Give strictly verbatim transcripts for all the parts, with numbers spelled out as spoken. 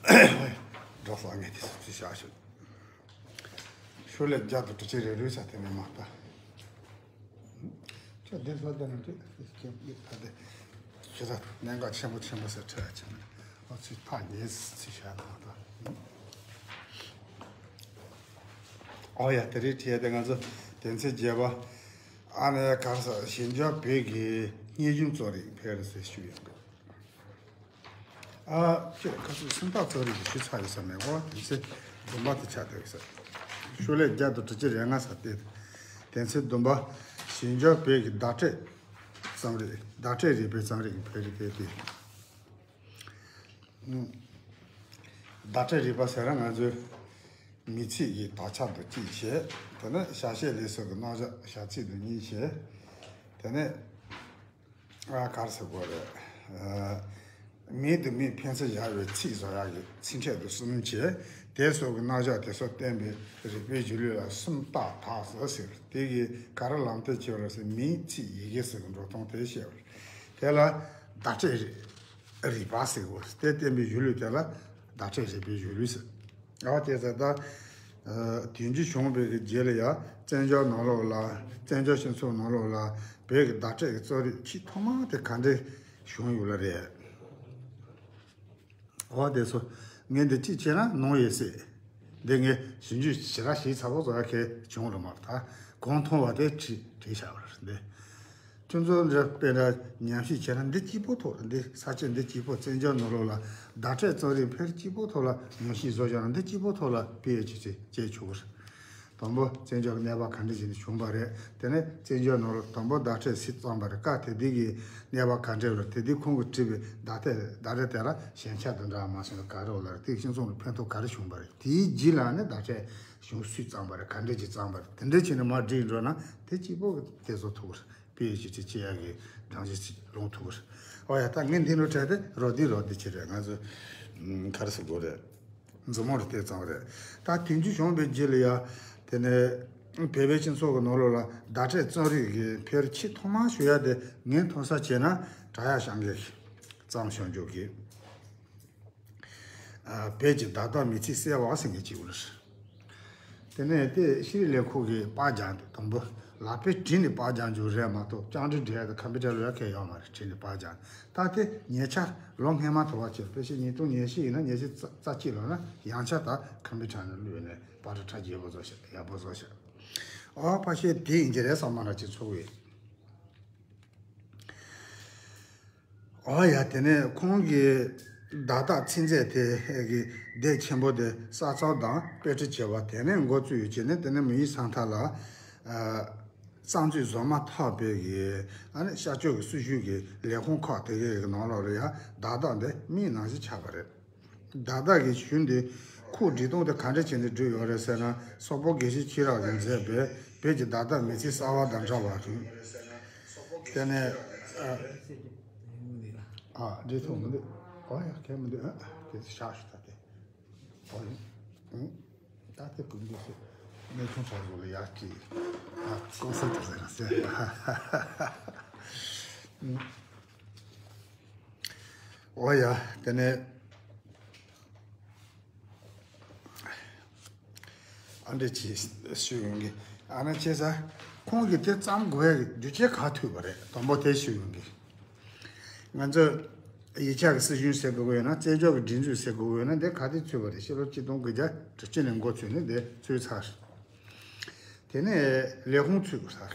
འགྲོ་སོང་། ངས་དེ་ཚོ་ཅི་བྱ་ཞུ། ཤོ་ལེ་བརྒྱ་དང་དྲུག་ཅུ་རེ་རེ་ས་དེ་ནས་མ་ལྟ། ཁྱོད་འདིར་སློབ་སྟོན་ཅིག་ཁྱེད་ད་དེ་ཁྱེད་ད་གནད་འགག་ཆེན་པོ་ཆེན་པོ་ཟེར་ཁྲལ་ཡ་ཆེན་པོ་ཨོ་ཚིག་ཐག་ཉེ་ཚིག་བྱ་དང་ད། ཨོ་ཡ། དེ་རིང་བྲིས་ཡ་དེ་ང་ཚོ་དོན་ཚན་བརྒྱད་པ། ཨ་ནི་ག་རེ་ཟེར། ཞིབ་འཇུག་བོད་ཀྱི་སྙན་རྒྱུན་རྩོམ་རིག་འཕེལ་རིམ་ཟེར་ཞུ་ཡོད་འདུག་ཨ་ཁྱོད་ཁ་སང་སུམ་རྟགས་རྩོམ་རིག་གི་ཞུ་ཚར་ཡོད་ས་མེད་གོ། དེ་ཚེ་བདུན་པ་དེ་ཆགས་བསྡད་ཡོད་ས། ཤོ་ལེ་བརྒྱ་དང་དྲུག་ཅུ་རེ་ལྔ་ས་སྟེ། དེ་ཚེ་བདུན་པ། ཞིབ་འཇུག་བོད་ཀྱི་བརྡ་སྤྲོད་རྩོམ་རིག་བརྡ་སྤྲོད་རིག་པའི་རྩོམ་རིག་གི་འཕེལ་རིམ་དེ་སྟེ། བརྡ་སྤྲོད་རིག་པ་ཟེར་ན་ང་ཚོས་མིང་ཚིག་གི་དག་ཆ་དང་གཅིག་བྱས། དེ་ནས་བྱ་བྱེད་ལས་སོགས་ཀྱི་རྣམ་གཞག་བྱ་ཚིག་དང་གཉིས་བྱས། དེ་ནས་ཨ་ག་རེ་ཟེར་དགོས་རེད། ཨ་མིང་དང་མིང་ཕན་ཚུན་སྦྱར་བའི་ཚིག་བཟོ་ཡག་གི་ཚིག་ཕྲད་དུ་གསུམ་བྱས། དེ་སོགས་ཀྱི་རྣམ་གཞག་དེ་ཚོ་བསྟན་པའི་རིག་པའི་གཞུང་ལུགས་ལ་སུམ་རྟགས་དག་ཟེར། དེ་གིས་ག་རེ་ལམ་སྟོན་བྱས་པ་རེད་ཟེར། མིང་ཚིག་ཡི་གེ་སོགས་ཀྱི་འགྲོ་སྟངས་དེ་བཤད་པ་རེད། དེ་ལ་བརྡ་སྤྲོད་རིག་པ་ཟེར་དགོས། དེ་བསྟན་པའི་གཞུང་ལུགས་དེ་ལ་བརྡ་སྤྲོད་རིག་པའི་གཞུང་ལུགས་ཟེར། ཨ་དེ་ཚོ་ད་ཨ་དུས་འགྱུར་བྱུང་བའི་གི་རྗེས་ལ་ཡ་བཙན་བྱོལ་ནང་ལོགས་ལ། བཙན་བྱོལ་སྤྱི་ཚོགས་ནང་ལོགས་ལ་བོད་ཀྱི་བརྡ་སྤྲོད་ཀྱི་རྩོམ་རིག་ཆེས་ཐོག་མ་དེ་ག་འདྲས་བྱུང་ཡོད་ལ་རེད། ཨ་དེ་ཚོ་ངས་འདི་གཅིག་བྱས་ན་ནོར་ཡོད་སྲིད། འདི་ངས་ཞིབ་འཇུག་ཞེ་དྲག་བྱས་ཚར་བ་བཟོ་ཡ་གལ་བྱུང་རེད་མ་རེད། ད་གང་མཐོང་བ་དེ་བྲིས་བྲིས་བཞག་པ་རེད་འདི། ཁྱོད་ཚོ་འདྲ་དཔེ་འདྲ་ཉམས་ཞིབ་བྱས་ན་འདི་གཅིག་པོ་ཐོག་ལ། འདི་ས་ཆ་འདི་གཅིག་པོ། བཙན་བྱོལ་ནང་ལོགས་ལ་བརྡ་སྤྲོད་རྩོམ་རིག་འཕེལ་རིམ་གཅིག་པོ་ཐོག་ལ་ཉམས་ཞིབ་བཟོ་བྱས་ན་འདི་གཅིག་པོ་ཐོག་ལ་པི་ཨེཆ་ཌི་བྱེད་ཆོག་གི་རེད། དང་པོ་བཙན་བྱོལ་གྱི་གནས་བབ་ག་འདྲ་ཞིག་ནས་བྱུང་བ་རེད། དེ་ནས་བཙན་བྱོལ་ནང་ལོགས་དང་པོ་བརྡ་སྤྲོད་སུས་བརྩམས་པ་རེད། སྐབས་དེ་དུས་ཀྱི་གནས་བབ་ག་འདྲ་རེད། དེ་དུས་ཁོང་གིས་བྲིས་པའི་བརྡ་སྤྲོད་བརྡ་སྤྲོད་དེ་ལ་ཞན་ཆ་དང་འདྲ་མ་སོང་ག་རེ་ལ་རེད། དེ་སྤྱི་ཚོགས་ལ་ཕན་ཐོགས་ག་རེ་བྱུང་བ་རེད། དེའི་རྗེས་ལ་ནི་བརྡ་སྤྲོད་གཞུང་སུས་བརྩམས་པ་རེད། ག་འདྲ་ཞིག་བརྩམས་པ་རེད། དེ་འདྲ་བྱས་ནས་མར་བསྒྲིགས་འགྲོ་ན་དེ་གཅིག་པོ་གི་དེ་བཟོ་ཐུབ་པ་རེད། པི་ཨེཆ་ཌི་བྱེད་ཡག་གི་སྦྲང་ཆར་ཅིག་ལོང་ཐུབ་ཀྱི་རེད། ཨོ་ཡ། ད་ངས་འདི་ནོ་བྲལ་ཏེ་རོ་འདི་རོ་འདི་བྱེད་རེད། ང་ཚོ་ཨམ་ག་རེ་ཟེར་དགོས་རེད། མཛུབ་མོ་ལ་བལྟས་ཙང་རེད། ད་དུས་འགྱུར་བྱུང་བའི་རྗེས་ལ་ཡ། དེ་ནས་བོད་པའི་སྤྱི་ཚོགས་ཀྱི་ནང་ལོགས་ལ་བརྡ་སྤྲོད་རྩོམ་རིག་གི་འཕེལ་རིམ་ཆེས་ཐོག་མར་ཞུ་ཡ་དེ་ངས་མཐོང་ས་བྱས་ན་བྲག་གཡབ་སྐྱབས་མགོན་གྱིས་བརྩམས་བྱུང་རྒྱུ་གི། ཨ་བོད་ཀྱི་བརྡ་དག་མིང་ཚིག་གསལ་བ་ཟེར་མཁན་ཅིག་ཡོད་རེད། དེ་ནས་དེ་ཤེས་རིག་ལས་ཁུངས་ཀྱིས་པར་རྒྱག་འདུག་དང་པོ་ལག་པས་བྲིས་ནས་པར་རྒྱག་རྒྱུ་རེད་མ་གཏོགས། བཅར་འདྲི་འབྲི་ཡ་དང་ཁམ་པུ་ཊར་ལ་ཡ་གལ་ཡོད་མ་རེད། བྲིས་ནས་པར་རྒྱག་ད་དེ་ཉེ་ཆར་ལོ་སྔོན་མ་དུ་བ་བྱས། དཔེ་བྱས་ཉིས་སྟོང་ཉེར་བཞི་ཡིན་ན་ཉེར་བཞི་རྩ་རྩ་གཅིག་ལོ་ན་ཡང་བསྐྱར་ད་ཁམ་པུ་ཊར་ནང་བླུགས་ནས་པར་སྐྲ་རྒྱས་པོ་བཟོ་ཤག་ཡག་པོ་བཟོ་ཤག་ཨོ་ཕ་ཤེ་དེ་ཡིན་གྱི་རེད་བསམ་མ་ར་ཅིག་ཚོར་བས། ཨོ་ཡ། དེ་ནས་ཁོང་གི་བརྡ་དག་ཚིག་མཛོད་དེ་གི་སྡེ་ཆེན་པོ་དེ་གསར་རྩོམ་དང་དཔེ་ཁྲིད་བྱས་པ་དེ་ནས་འགོ་བཙུགས་ཡོད་ཅེས་ནས། དེ་ནས་མི་ཡུལ་ས་མཐའ་ལ་ཨ་རྩོམ་རྩིས་བཟོ་མ་ཐག་པའི་གི་ཨ་ནི་ཤར་ཕྱོགས་ཀྱི་སྲི་ཞུ་གི་ལས་ཁུངས་ཁག་དེ་གའི་གི་ནང་ལོགས་ལ་ཡང་བརྡ་དག་འདི་མིག་ནང་བཞིན་ཆགས་པ་རེད། བརྡ་དག་གི་གཞུང་འདི་ཁོས་འབྲི་སྟངས་དེ་ག་འདྲ་བྱས་ནས་བྲིས་ཡོད་རེད་ཟེར་ན། སོག་པོ་དགེ་བཤེས་ཁྱི་རག་གིས་མཛད་པའི་བོད་ཀྱི་བརྡ་དག་མིང་ཚིག་གསར་བ་དང་འདྲ་བ་དང་། དེ་ནས་ཨ་ཨ་འབྲི་ཐུབ་མི་འདུག་ཨོ་ཡ། གལ་མི་འདུག་ཨ་དེ་ཚོ་བཞག་ཞུ་ད་དེ། ཨོ་ཡ། ཨང་། ད་དེ་ཀུན་འདུག་ཟེར། གནས་ཆུང་ཚོགས་གཙོ་ལ་ཡག་གི་ཨ་ཀུན་གསལ་དུ་ཟེར་ན་ཟེར། ཨང་། ཨོ་ཡ། དེ་ནས་ཨ་འདྲ་ཅིག་ཞུ་ཡོང་གི། ཨ་ནི་བྱས་ཙང་ཁོང་གིས་དེ་བརྩམས་དགོས་ཡ་གི་རྒྱུ་རྐྱེན་ག་ཐུག་པ་རེད། དང་པོ་དེ་ཞུ་ཡོང་གི། ང་ཚོ་ཡིག་ཆ་གི་སྲིད་གཞུང་ཟེར་དགོས་ཡོད་ན། བཙན་བྱོལ་གི་སྒྲིག་འཛུགས་ཟེར་དགོས་ཡོད་ན། དེ་ག་དུས་ཚུད་པ་རེད། ཕྱི་ལོ་གཅིག་སྟོང་དགུ་བརྒྱ་དྲུག་ཅུ་ནས་འགོ་ཚུགས་ནས་དེ་ཚུད་ཚར། དེ་ནས་ལས་ཁུངས་ཚུད་དགོས་ཚར།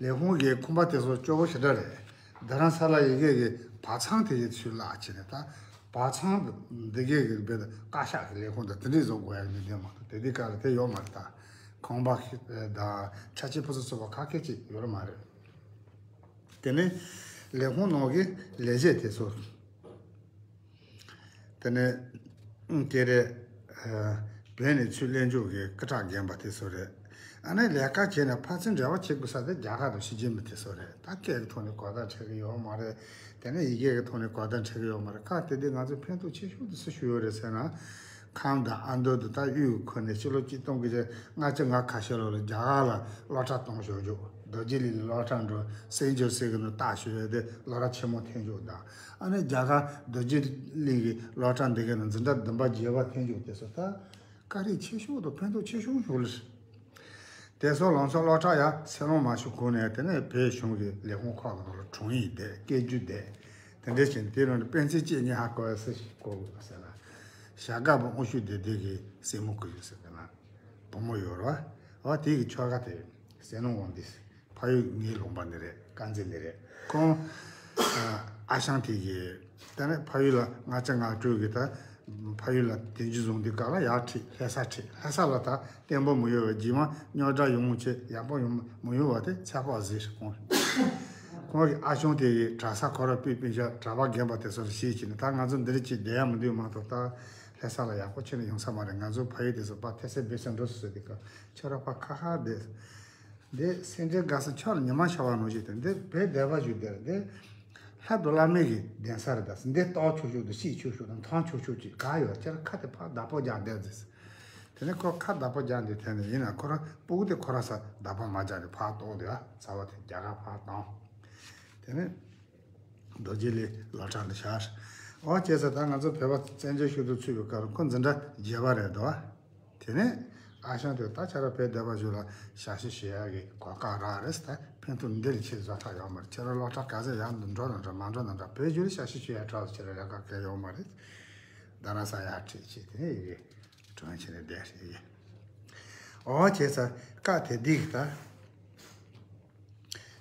ལས་ཁུངས་ཀྱི་ཁང་པ་དེ་ཚོ་སྐྱོ་བོ་ཞེ་དྲག་རེད། རྡ་རམ་ས་ལ་ཡི་གེ་གི་བག་ཚང་དེ་གའི་ཚུར་བརླག་བྱས་ནས། ད་བག་ཚང་འདི་གའི་གི་བེད་བཀའ་ཤག་གི་ལས་ཁུངས་དང་དེ་འདྲས་བཟོ་དགོས་ཡ་གི་ནི་དེ་མ་གཏོགས། དེ་དུས་སྐབས་ལ་དེ་ཡོད་མ་རེད། ད་ཁང་པ་དང་ཆ་ཆེ་ཕུ་སུ་ཚུགས་པ་ཁ་སྐད་ཅིག་ཡོད་ར་མ་རེད། དེ་ནས་ལས་ཁུངས་ནང་གི་ལས་བྱེད་དེ་ཚོ། དེ་ནས་ཨང་། དེ་རེད། ཨ་བོད་ནས་ཚུར་གླེང་ཕྱོགས་ཀྱི་སྐུ་དྲག་རྒན་པ་དེ་ཚོ་རེད། ཨ་ནི་ལས་ཀ་བྱས་ནས་ཕར་ཚུར་འབྲེལ་བ་བྱེད་དགོས་ས་དེ་རྒྱ་གར་དང་ཕྱི་རྒྱལ་མི་དེ་ཚོ་རེད། ད་སྐད་ཀྱི་ཐོག་ནས་གོ་བརྡ་འཕྲད་ཀྱི་ཡོད་མ་རེད། དེ་ནས་ཡི་གེ་གི་ཐོག་ནས་གོ་བརྡ་འཕྲད་ཀྱི་ཡོད་མ་རེད། ཁ་དེ་དུས་ང་ཚོ་ཕན་ཐོགས་ཆེ་ཤོས་དེ་སུ་ཞུ་ཡོད་རེད་ཟེར་ན། ཁམས་དང་ཨ་མདོ་དང་ད་དབུས་ཁུལ་ནས་ཕྱི་ལོ་གཅིག་སྟོང་དགུ་བརྒྱ་ལྔ་བཅུ་ང་ཁ་ཤས་ལོ་ལ་རྒྱ་གར་ལ་སློབ་གྲྭ་གཏོང་བཞག་རྒྱུ། རྡོ་རྗེ་གླིང་ལ་སློབ་གྲྭ་འགྲོ། སེང་ཆུང་ཟེར་གི་ནི་རྟགས་ཞུ་བའི་དེ་སློབ་གྲྭ་ཆེན་མོ་འཐེན་འཇུག་དང་། ཨ་ནི་རྒྱ་གར་རྡོ་རྗེ་གླིང་གི་སློབ་གྲྭ་འདི་ག་ནི་འཛིན་གྲྭ་བདུན་པ་བརྒྱད་པ་འཐེན་འཇུག་དེ་ཚོ་ད། དཀའ་ལས་ཆེ་ཤོས་དང་ཕན་ཐོགས་ཆེ་ཤོས་ཤོས་ལ། དེ་སོགས་ལམ་སང་སློབ་གྲྭ་ཡང་སེ་ལོང་མ་ཞུ་གོང་ནས་དེ་ནས་བོད་གཞུང་གི་ལས་ཁུངས་ཁག་གི་ནང་ལ་དྲུང་ཡིག་བསྡད། སྐད་སྒྱུར་བསྡད། དེ་འདྲ་བྱས་ནས་དེ་ནང་ནས་དཔེ་མཚོན་བཅས་ཉིན་ཧ་གོ་བ་སུ་ཞིག་གོ་དགོས་པ་ཟེར་ན། བྱ་དགའ་བུ་དབང་ཕྱུག་སྡེ་བདུན་གྱི་སྲས་མོ་སྐུ་བཞུགས་ཟེར་གི་ན། བུ་མོ་ཡོད་རེད་བ། འོ་དེ་གི་ཁྱོ་ག་དེ་ཟས་ནོར་དབང་འདུས། ཕ་ཡུལ་ངའི་ལུང་པ་ནས་རེད། དཀར་མཛེས་ནས་རེད། ཁོང་ཨ་ཨ་ཞང་དེ་གི་ད་ནི་ཕ་ཡུལ་ལ་ལྔ་བཅུ་ང་དྲུག་གི་ད་ཕ་ཡུལ་ལ་དོན་གཅིག་བཟུང་དུས་སྐབས་ལ་ཡར་ཁྲིད། ལྷ་ས་ཁྲིད། ལྷ་ས་ལ་ད་བརྟན་པོ་མི་ཡོང་བས། རྗེས་མ་རྙོག་དྲ་ཡོང་མུ་ཆེ་ཡག་པོ་ཡོང་མི་ཡོང་བ་དེ་ཚོད་དཔག་བཟོས། ཁོང་ཁོང་གི་ཨ་ཞང་དེ་གི་གྲྭ་ས་ཁོ་ར་སྤུན་སྤུན་ཆ་གྲྭ་པ་རྒན་པ་དེ་ཚོར་བཤད་བྱས་ནས། ད་ང་ཚོ་འདིར་ཅིག་བསྡད་ཡ་མི་འདུག་མ་གཏོགས་ད་ལྷ་ས་ལ་ཡག་པོ་ཁྱོན་ནས་ཡོང་ས་མ་རེད། ང་ཚོ་ཕ་ཡུལ་དེ་ཚོ་ཕར་ཐེ་སེ་བེ་སེ་འགྲོ་སོང་ཟེར་དུས་སྐབས་ཁྱོད་རང་ཕར་ཁ་ཁ་བསྡད། འདི་སེ་འབྲས་དགའ་ས་ཁྱོད་ཉི་མ་ཤར་བ་ནང་བཞིན་དུ་འདི་བོད་སྡེ་པ་ཞིག་བསྡད་རེད། འདི་ལྷ་རྡོ་བླ་མའི་གི་གདན་ས་རེད། ད་འདི་ལྟོགས་ཆོག་ཆོག་དང་ཤི་ཆོག་ཆོག་དང་ཐང་ཆོག་ཆོག་ཅིག་ག་ཡོད། ཁྱེད་རང་ཁ་དེ་ཕར་བདག་པོ་རྒྱག་བསྡད་ཟེར། དེ་ནས་ཁོ་ཁ་བདག་པོ་རྒྱག་འདི་ཐད་ནས་ཡིན་ན་ཁོ་རང་སྤུ་གུ་དེ་ཁོ་རང་ས་བདག་པོ་མ་རྒྱག་ནས་ཕར་གཏོང་དེ་ཨ་ཚ་བ་དེ་རྒྱ་གར་ཕར་བཏང་། དེ་ནས་རྡོ་རྗེ་གླིང་སློབ་གྲྭ་ལ་བཞག། འོ་བྱས་ཙང་ད་ང་ཚོ་བོད་པ་བཙན་བྱོལ་ཤོག་དུ་ཚུད་པའི་སྐབས་ཁོ་འཛིན་གྲྭ་བརྒྱད་པ་རེད་འདུག་ཨ། དེ་ནས་ཨ་ཞང་དེ་ད་ཁྱེད་རང་བོད་སྡེ་པ་ཞིག་ལ་ཞབས་ཕྱི་ཞུ་ཡག་གི་གོ་སྐབས་རག་རེད་ཟེར། ད་ཕན་ཐོགས་འདི་ལས་ཆེ་བཟོ་ཐབས་ཡོད་མ་རེད། ཁྱེད་རང་སློབ་གྲྭ་ག་ཚོད་ཡར་འགྲོ་ན་འགྲོ་མ་འགྲོ་ན་འགྲོ། བོད་བརྒྱུད་ལ་ཞབས་ཕྱི་ཞུ་ཡག་གྲབས་ཁྱེད་རང་ལས་ཀ་གལ་ཡོད་མ་རེད། རྡ་རམ་ས་ཡར་ཁྲིད་བྱས་དེ་ནས་ཡི་གེ་དྲུང་ཆེ་ནས་བསྡད་ཡི་གེ། འོ་བྱས་ཙང་སྐབས་དེ་དུས་ཀྱི་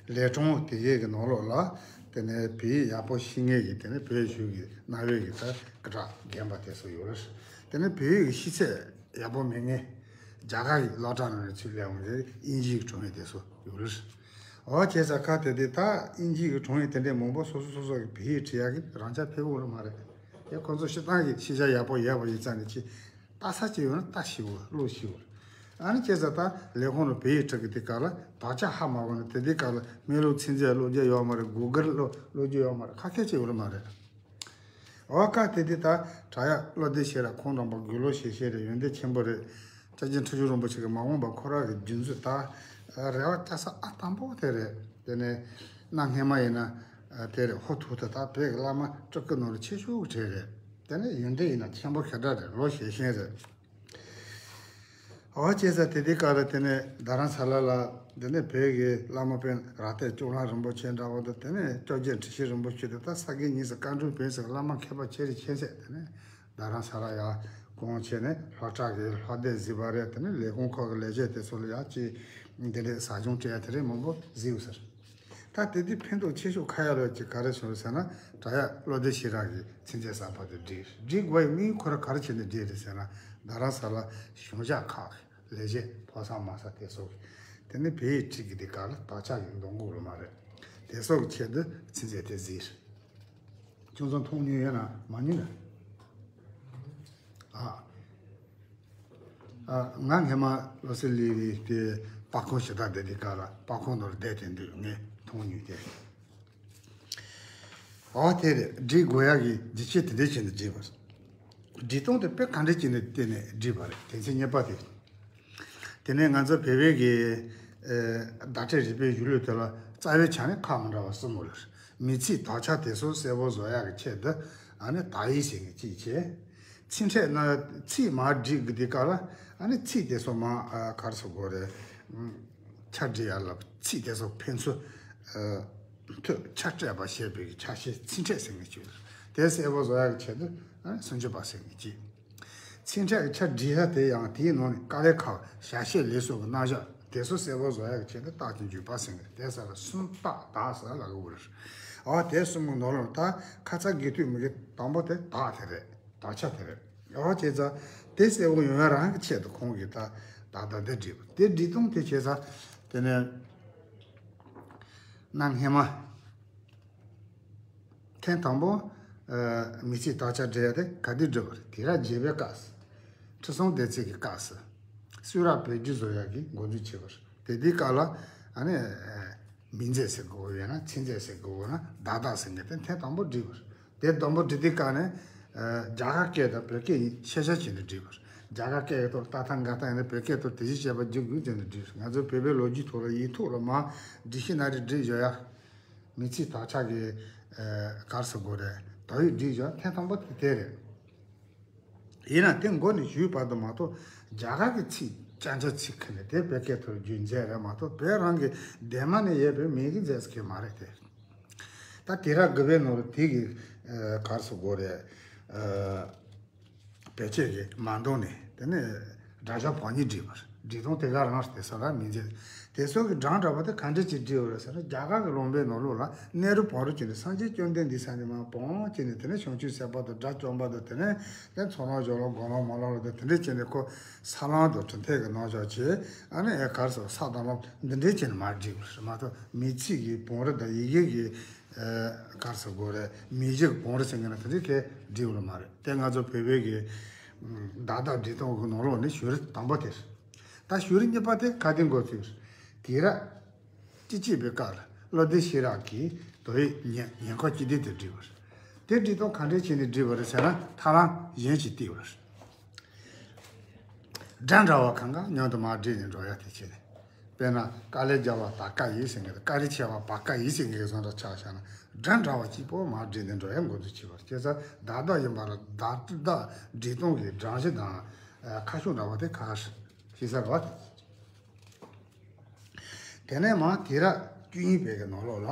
ད། ལས་གྲོང་དེ་གའི་གི་ནང་ལོགས་ལ། དེ་ནས་བོད་ཡིག་ཡག་པོ་ཤེས་མཁན་གྱི་དེ་ནས་བོད་གཞུང་གི་གནང་བའི་གི་ད་སྐུ་དྲག་རྒན་པ་དེ་ཚོ་ཡོད་རེད། དེ་ནས་བོད་ཡིག་གི་ཤེས་ཚད་ཡག་པོ་མེད་མཁན། རྒྱ་གར་གྱི་སློབ་གྲྭ་ནང་ནས་ཚུར་སླེབས་འོང་མཁན་དབྱིན་ཇིའི་གི་གྲོང་མི་དེ་ཚོ་ཡོད་རེད། འོ་བྱས་ཙང་ཁ་དེ་དེ་ད་དབྱིན་ཇིའི་གི་གྲོང་མི་དེ་འདྲའི་མང་པོ་སོ་སོ་སོ་སོ་གི་བོད་ཡིག་བྲིས་ཡག་གི་རང་ཅག་ཕེབས་འོང་རེད་མ་རེད། དེ་ཁོང་ཚོ་སྤྱིར་བཏང་གི་ཤེས་བྱ་ཡག་པོ་ཡོད་པ་ཡིན་ཙང་ནས་ཅི། ལྟ་ས་ཅིག་ཡོད་ན་ལྟ་ཤེས་དགོས། ཀློག་ཤེས་དགོས། ཨ་ནི་བྱས་ཙང་ད་ལས་ཁུངས་ལ་བོད་ཡིག་འབྲི་གི་དེ་ག་ལ་དག་ཆ་ཧ་མ་གོ་ན་དེ་དུས་ག་ལ་སྨན་ལུགས་ཚན་རྩལ་ཀློག་རྒྱུ་ཡོད་མ་རེད། གུ་གལ་ཀློག་ཀློག་རྒྱུ་ཡོད་མ་རེད། ཁ་སྐད་ཅིག་ཡོད་མ་རེད། འོ་སྐབས་དེ་དུས་ད་བྲག་གཡབ་བློ་ལྡན་ཤེས་རབ་ཁོང་རྣམ་པ་དགུང་ལོ་བཞེས་བཞེས་རེད། ཡོན་ཏན་ཆེན་པོ་རེད། སྐྱབས་རྗེ་ཁྲི་བྱང་རིན་པོ་ཆེ་གི་མ་འོངས་པ་ཁོ་རང་གི་རྒྱུན་འཛིན་ད་རེ་བ་བཅའ་ས་ཨ་དང་པོ་དེ་རེད། དེ་ནས་གནའ་སྔས་མ་ཡིན་ན་དེ་རེད། ཧོ་ཐུག་ད་ད་བོད་ཀྱི་བླ་མ་སྤྲུལ་སྐུ་ནང་ལ་ཆེ་ཤོས་གྲས་རེད། དེ་ནས་ཡོན་ཏན་ཡིན་ན་ཆེན་པོ་ཁེ་དྲག་རེད། ལོ་ཤེས་ཤེས་རེད། འོ་བྱས་ཙང་དེ་དུས་སྐབས་ལ་དེ་ནས་རྡ་རམ་ས་ལ་ལ་དེ་ནས་བོད་ཀྱི་བླ་མ་དཔོན་རྭ་སྟོད་སྐྱོབ་ལྷ་རིན་པོ་ཆེ་འདྲ་བོ་དང་། དེ་ནས་སྐྱབས་རྗེ་ཁྲི་བྱང་རིན་པོ་ཆེ་དང་། ད་ས་དགེ་བསྙེན་ཟེར་བཀའ་དྲུང་བོན་ཟེར་བླ་མ་མཁས་པ་ཆེ་རིགས་ཆེ་ཚད་དེ་ནས་རྡ་རམ་ས་ལ་ཡར་གོང་ཆེ་ནས་སློབ་གྲྭ་གི་སློབ་སྡེ་གཟིགས་པ་རེད། དེ་ནས་ལས་ཁུངས་ཁག་གི་ལས་བྱེད་དེ་ཚོ་ལ་ཡར་ཅིག་འདི་འདྲའི་ཟབ་སྦྱོང་སྤྲད་ཡ་དེ་རིགས་མང་པོ་གཟིགས་ཡོད་ཟེར། ད་དེ་དུས་ཕན་ཐོགས་ཆེ་ཤོས་ཁ་ཡ་ལོ་ཅིག་ག་རེ་བྱུང་ཟེར་ན། བྲག་གཡབ་བློ་ལྡན་ཤེས་རབ་ཀྱི་ཚིགས་བཅད་གསར་པ་དེ་བསྒྲིགས། བསྒྲིགས་དགོས་ཡ་དམིགས་ཡུལ་ཁོ་རང་ག་རེ་བྱས་ནས་བསྒྲིགས་རེད་ཟེར་ན། རྡ་རམ་ས་ལ་གཞུང་ཞབས་ཁག་གི་ལས་བྱེད་ཕོ་གསར་མ་གསར་དེ་ཚོ་གི་དེ་ནི་བོད་ཡིག་ཁྲིད་ཀྱི་དེ་ག་ལ་དག་ཆ་གི་འདོན་དགོས་རེད་མ་རེད། དེ་ཚོ་གི་ཆེད་དུ་ཚིགས་བཅད་དེ་གཟིགས། ཁྱོད་ཚོ་མཐོང་མྱོང་ཡོད་ན་མ་མྱོང་ན། ཨ། ཨ། ང་སྔས་མ་བློ་གསལ་གླིང་གི་དེ་པར་ཁང་ཞེ་དྲག་བསྡད་དེ་ག་ལ་པར་ཁང་ནང་བསྡད་དེ་འདུག་ངས་མཐོང་མྱོང་དེ། ཨ་དེ་རེད། སྒྲིག་དགོས་ཡག་གི་རྒྱུ་ཆ་དེ་འདྲ་བྱས་ནས་སྒྲིག་པ་རེད། སྒྲིག་སྟངས་དེ་དཔེ་ག་འདྲ་བྱས་ནས་བལྟས་ནས་སྒྲིག་པ་རེད། དོན་ཚན་གཉིས་པ་དེ། དེ་ནས་ང་ཚོ་བོད་པའི་གི་ཨ་བརྡ་སྤྲོད་རིག་པའི་གཞུང་ལུགས་དེ་ལ་རྩ་བའི་ཆ་ནས་ཁག་མི་འདྲ་བ་གསུམ་ཡོད་རེད། མིང་ཚིག་དག་ཆ་དེ་ཚོ་གསལ་པོ་བཟོ་ཡག་གི་ཆེད་དུ་ཨ་ནི་དག་ཡིག་ཟེར་མཁན་གཅིག་བྱས། ཚིག་ཕྲད་ན་ཚིག་མར་སྒྲིག་དགོས་དུས་སྐབས་ལ་ཨ་ནི་ཚིག་དེ་ཚོ་མར་ཨ་ག་རེ་ཟེར་དགོས་རེད། ཨ་ཆ་སྒྲིག་ཡག་ལ་ཚིག་དེ་ཚོ་ཕན་ཚུན་ཨ་མཐུད་ཆ་སྤྲད་པ་བྱེད་པའི་ཆ་ཤས་ཚིག་ཕྲད་ཟེར་མཁན་གཅིག་ཡོད་རེད། དེ་གསལ་པོ་བཟོ་ཡག་གི་ཆེད་དུ་ཨ་ནི་སུམ་ཅུ་པ་ཟེར་མཁན་གཅིག་ཚིག་ཕྲད་ཀྱི་ཆ་སྒྲིག་ས་དེ་ཡང་དེའི་ནང་ནས་དཀའ་ལས་ཁག་བྱ་བྱེད་ལས་གསུམ་གྱི་རྣམ་གཞག་དེ་ཚོ་གསལ་པོ་བཟོ་ཡག་གི་ཆེད་དུ་རྟགས་ཀྱི་འཇུག་པ་ཟེར་མཁན་དེ་ས་ལ་སུམ་རྟགས་དག་ས་ལ་གོ་རེད། འོ་དེ་གསུམ་གྱི་ནང་ལ་ད་ཁ་ཚ་དགོས་དུས་མི་དགོས་དང་པོ་དེ་དག་དེ་རེད། དག་ཆ་དེ་རེད། འོ་བྱས་ཙང་དེ་གསལ་པོ་ཡོང་ཡག་རང་གི་ཆེད་དུ་ཁོང་གིས་ད་ད་ད་དེ་བྲིས་པ་དེ་བྲིས་སྟངས་དེ་བྱས་ཙང་དེ་ནས་གནའ་སྔས་མ། ཐེངས་དང་པོ། ཨ་མིང་ཚིག་དག་ཆ་འབྲི་ཡ་དེ་ག་དུས་འབྲི་བ་རེད། དུས་རབས་བརྒྱད་པའི་སྐབས་སུ། ཁྲི་སྲོང་ལྡེ་བཙན་གྱི་སྐབས་སུ། གསུང་རབ་བོད་བསྒྱུར་བཟོ་ཡ་གི་འགོ་འཛུགས་བྱས་པ་རེད། དེ་དུས་སྐབས་ལ་ཨ་ནི་ཨ་མིང་མཛོད་ཟེར་དགོས་པ་ཡོད་ན་ཚིག་མཛོད་ཟེར་དགོས་པ་ན་བརྡ་དག་ཟེར་མཁན་དེ་ཐེངས་དང་པོ་བསྒྲིགས་པ་རེད། དེ་དང་པོ་བསྒྲིགས་དུས་སྐབས་ནས་ཨ་རྒྱ་གར་སྐད་དང་བོད་སྐད་གཉིས་ཤེས་བྱ་བྱས་ནས་བསྒྲིགས་པ་རེད། རྒྱ་གར་སྐད་ཀྱི་ཐོག་ཏག་ཏག་འགའ་ཏག་ཡིན་ན་བོད་སྐད་ཐོག་དེ་བཞིན་གཤེགས་པ་བསྒྱུར་དགོས་ཟེར་ནས་བྲིས། ང་ཚོ་བོད་པའི་ལོ་རྒྱུས་ཐོག་ལ་ཡིག་ཐོག་ལ་མར་བྲིས་ཤེས་ན་རེ་བྲིས་བཞག་ཡ། མི་ཚེ་དག་ཆ་གི་ག་རེ་ཟེར་དགོས་རེད། དོ་ཡིག་བྲིས་བཞག་ཐེངས་དང་པོ་དེ་དེ་རེད། ཡིན་ན་དེ་མགོ་ནས་གཞུག་བར་དུ་མ་གཏོགས་རྒྱ་གར་གྱི་ཚིག་ཅང་ཅང་ཚིག་ཁ་ནས་དེ་བོད་སྐད་ཐོག་བསྒྱུར་མཛད་རེད་མ་གཏོགས་བོད་རང་གི་འདན་མ་ནས་ཡོད་པའི་མི་གིས་མཛད་ས་གི་མ་རེད་དེ། ད་དེ་ར་དགུ་པའི་ནང་ལ་དེ་གི་ཨ་ག་རེ་ཟེར་དགོས་རེད། ཨ་བེད་སྤྱོད་ཀྱི་མ་འདང་ནས་དེ་ནས་སྒྲ་གཞན་བང་གཉིས་བྲིས་པ་རེད། བྲིས་སྟངས་དེ་ག་རང་རེད་དེ་ས་ལ་མི་མཛད། དེ་ཚོ་གི་སྒྲ་འདྲ་པོ་དེ་ག་འདྲ་ཅིག་བྲིས་ཡོད་རེད་ཟེར་ན། རྒྱ་གར་གྱི་ལུང་པའི་ནང་ལོགས་ལ་གནས་རུ་བོན་རུ་བྱས་ནས་སངས་རྒྱས་བཅོམ་ལྡན་འདས་ས་ནས་མར་བོན་བྱས་ནས་དེ་ནས་བྱང་ཆུབ་སེམས་དཔའ་དང་དགྲ་བཅོམ་པ་དང་དེ་ནས་དེ་ཚོགས་ལམ་སྦྱོར་ལམ་སྒོམ་ལམ་སྨོན་ལམ་ལ་དེ་དེ་འདྲས་བྱས་ནས་ཁོ་ས་ལམ་དང་གྲུབ་མཐའ་གི་རྣམ་གཞག་བྱས། ཨ་ནི་ཨེ་ག་རེ་ཟེར་ས་དང་ལམ་འདི་འདྲས་བྱས་ནས་མར་བསྒྲིགས་པ་རེད་མ་གཏོགས་མི་ཚིག་གི་བོན་རུ་དང་ཡི་གེ་གི་ཨེ་ག་རེ་ཟེར་དགོས་རེད། མི་གཞི་གི་བོན་རུ་ཟེར་མཁན་ལ་དེ་འདྲས་གས་བསྒྲིགས་པ་མ་རེད། དེ་ང་ཚོ་བོད་པའི་གི་བརྡ་དག་འབྲི་སྟངས་གི་ནང་ལོགས་ནས་ཞུ་རིགས་དང་པོ་དེ་རེད། ད་ཞུ་རིགས་གཉིས་པ་དེ་ག་དེ་འགོ་ཚུགས་རེད། དུས་རབས་བཅུ་གཅིག་པའི་སྐབས་ལ་བློ་ལྡན་ཤེས་རབ་ཀྱིས་དོ་ཡིག་ཉེ་ཉེ་འཁོར་སྤྱི་དོན་དེ་བྲིས་པ་རེད། དེ་བྲིས་སྟངས་ག་འདྲས་བྱས་ནས་བྲིས་པ་རེད་ཟེར་ན་ཐབས་ལམ་གཞན་ཞིག་བཏིང་བ་རེད། སྒྲ་འདྲ་བ་གང་ག་མཉམ་དུ་མར་བསྒྲིགས་ནས་འགྲོ་ཡ་དེ་བྱས་ནས། དཔེར་ན་དཀའ་ལས་རྒྱག་པ་དག་དཀའ་ཡིས་ཟེར་མཁན་དང་དཀའ་རིས་ཆེ་བ་བག་དཀའ་ཡིས་ཟེར་མཁན་བཟོ་འདྲ་ཆགས་བཞག་ན་སྒྲ་འདྲ་བ་གཅིག་པོ་མར་བསྒྲིགས་ནས་འགྲོ་ཡ་འགོ་འཛུགས་བྱས་པ་རེད། བྱས་ཙང་བརྡ་དག་ཡིན་པ་ལ་བརྡ་དག་འབྲི་སྟངས་ཀྱི་སྒྲ་གཞི་དང་ཁ་ཕྱོགས་འདྲ་བ་དེ་ཁག་ཤིག་ཤེས་ས་རེད་བ། དེ་ནས་མར་དུས་རབས་བཅུ་གཉིས་པའི་གི་ནང་ལོགས་ལ།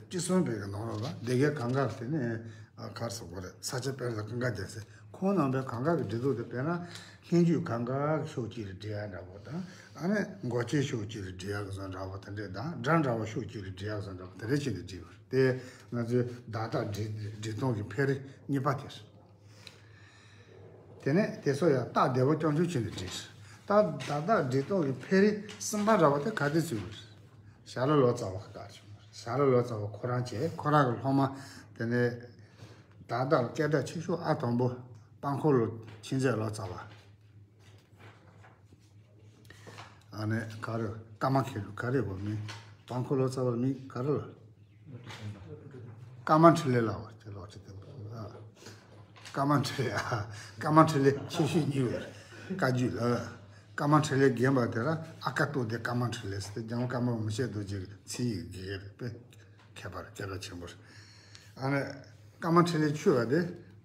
བཅུ་གསུམ་པའི་གི་ནང་ལོགས་ལ་སྡེ་དགེ་གངས་དཀར་དེ་ནས་ག་རེ་ཟེར་དགོས་རེད། ས་སྐྱ་པཎྜི་ཏ་གངས་དཀར་རྒྱལ་མཚན་ཁོང་རྣམ་པའི་གངས་དཀར་གྱི་འབྲི་ལུགས་དེ་དཔེར་ན་སྙན་བརྒྱུད་གངས་དཀར་གྱི་ཕྱོགས་གཅིག་ལ་འབྲི་ཡ་འདྲ་པོ་དང་། ཨ་ནི་མགོ་ཆེན་ཕྱོགས་གཅིག་ལ་འབྲི་ཡ་གི་བཟོ་འདྲ་པོ་དེ་འདྲས་དང་། སྒྲ་འདྲ་བ་ཕྱོགས་གཅིག་ལ་འབྲི་ཡ་གི་བཟོ་འདྲ་པོ་དེ་འདྲས་བྱས་ནས་བྲིས་པ་རེད། དེ་ང་ཚོའི་བརྡ་དག་འབྲི་འབྲི་སྟངས་ཀྱི་འཕེལ་རིམ་གཉིས་པ་དེ་རེད། དེ་ནས་དེ་ཚོ་ཡང་སྟག་སྡེ་པ་སྐྱབས་མཆོག་མཆོག་ནས་བྲིས། ད་བརྡ་དག་འབྲི་སྟངས་ཀྱི་འཕེལ་རིམ་གསུམ་པ་འདྲ་པོ་དེ་ག་དུས་ཚུགས་པ་རེད། ཞྭ་ལུ་ལོ་ཙཱ་བ་ག་བྱུང་བ་རེད། ཞྭ་ལུ་ལོ་ཙཱ་བ་ཁོ་རང་བྱས། ཁོ་རང་གི་སློབ་མ་དེ་ནས་བརྡ་དག་ལ་སྐད་གྲགས་ཆེ་ཤོས་ཨ་དང་པོ་དཔལ་འཁོར་ལོ་ཆོས་མཛད་ལོ་ཙཱ་བ། ཨ་ནི་ག་རེ། ཀརྨ་མཁས་གྲུབ་ག་རེ་བ་མིང་། དཔལ་འཁོར་ལོ་ཙཱ་བ་མིང་ག་རེ་ལ། ཀརྨ་འཕྲིན་ལས་ལ་བ་དེ་ལོག་ཅི་དེ་ལ། ཀརྨ་འཕྲིན་ལས། ཨ། ཀརྨ་འཕྲིན་ལས་ཆེ་ཤོས་གཉིས་པ་རེད། བཀའ་བརྒྱུད་ལ། ཀརྨ་འཕྲིན་ལས་རྒན་པ་དེ་ལ་ཨ་ཀ་ཏོ་སྡེ་ཀརྨ་འཕྲིན་ལས་ཟེར་ཏེ་རྒྱལ་བ་ཀརྨ་པ་མི་ཕྱེད་རྡོ་རྗེ་གི་མཚན་ཡིག་དགེ་རྒན་རེད་པས། མཁས་པ་རེད། སྐྱེས་པ་ཆེན་པོ་རེད། ཨ་ནི། ཀརྨ་འཕྲིན་ལས་ཆོས་པ་དེ།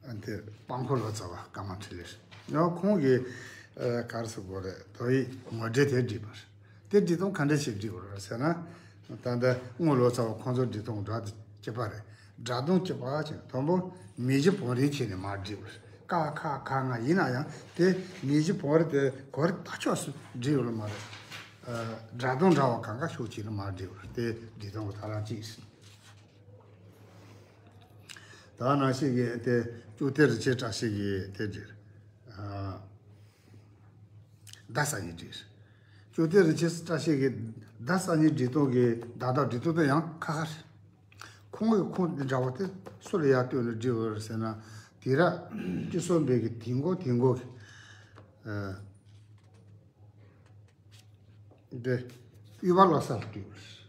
ཨ་དེ་དཔལ་འཁོར་ལོ་ཙཱ་བ་ཀརྨ་འཕྲིན་ལས་རེད། ཡང་ཁོང་གིས་ཨ་ག་རེ་ཟེར་དགོས་རེད། དོ་ཡིག་ངོ་སྤྲོད་དེ་བྲིས་པ་རེད། དེ་བྲིས་སྟངས་ག་འདྲ་ཞིག་བྲིས་པ་རེད་ཟེར་ན། ད་ལྟ་རྔོག་ལོ་ཙཱ་བ་ཁོང་ཚོ་བྲིས་སྟངས་འདྲ་དང་གཅིག་པ་རེད། སྒྲ་གདངས་གཅིག་པ་བྱས། དང་པོ་མིང་གཞི་བང་རིམ་བྱས་ནས་མར་བྲིས་པ་རེད། ཀ་ཁ་ག་ང་། ཡིན་ན་ཡང་དེ་མིང་གཞི་བང་རིམ་དེ་གོ་རིམ་ལྡོག་ཕྱོགས་སུ་བྲིས་ཡོད་ལ་མ་རེད། ཨ་སྒྲ་གདངས་འདྲ་བ་གང་ག་ཕྱོགས་གཅིག་ལ་མར་བྲིས་པ་རེད། དེ་བྲིས་སྟངས་ཀྱི་ཐབས་ལམ་གཅིག་རེད། ད་ནང་བཞིན་གྱི་དེ་ཅོ་ཏི་རིན་ཆེན་བཀྲ་ཤིས་ཀྱི་དེ་འདྲ། ཨ་བརྡ་གསར་རྙིང་འབྲི། ཅོ་ཏི་རིན་ཆེན་བཀྲ་ཤིས་ཀྱི་བརྡ་གསར་རྙིང་འབྲི་སྟངས་ཀྱི་བརྡ་དག་འབྲི་སྟངས་དེ་ཡང་ཁག་ཁག་རེད། ཁོང་གི་ཁུངས་འདི་འདྲ་བ་དེ་སུ་ལ་ཡར་བསྟོད་ནས་འབྲི་འོས་རེད་ཟེར་ན། དུས་རབས་བཅུ་གསུམ་པའི་གི་དེང་གོ་དེང་གོ་གི། ཨ། འདི་དབུས་པ་བློ་གསལ་ལ་བསྟོད་པ་རེད།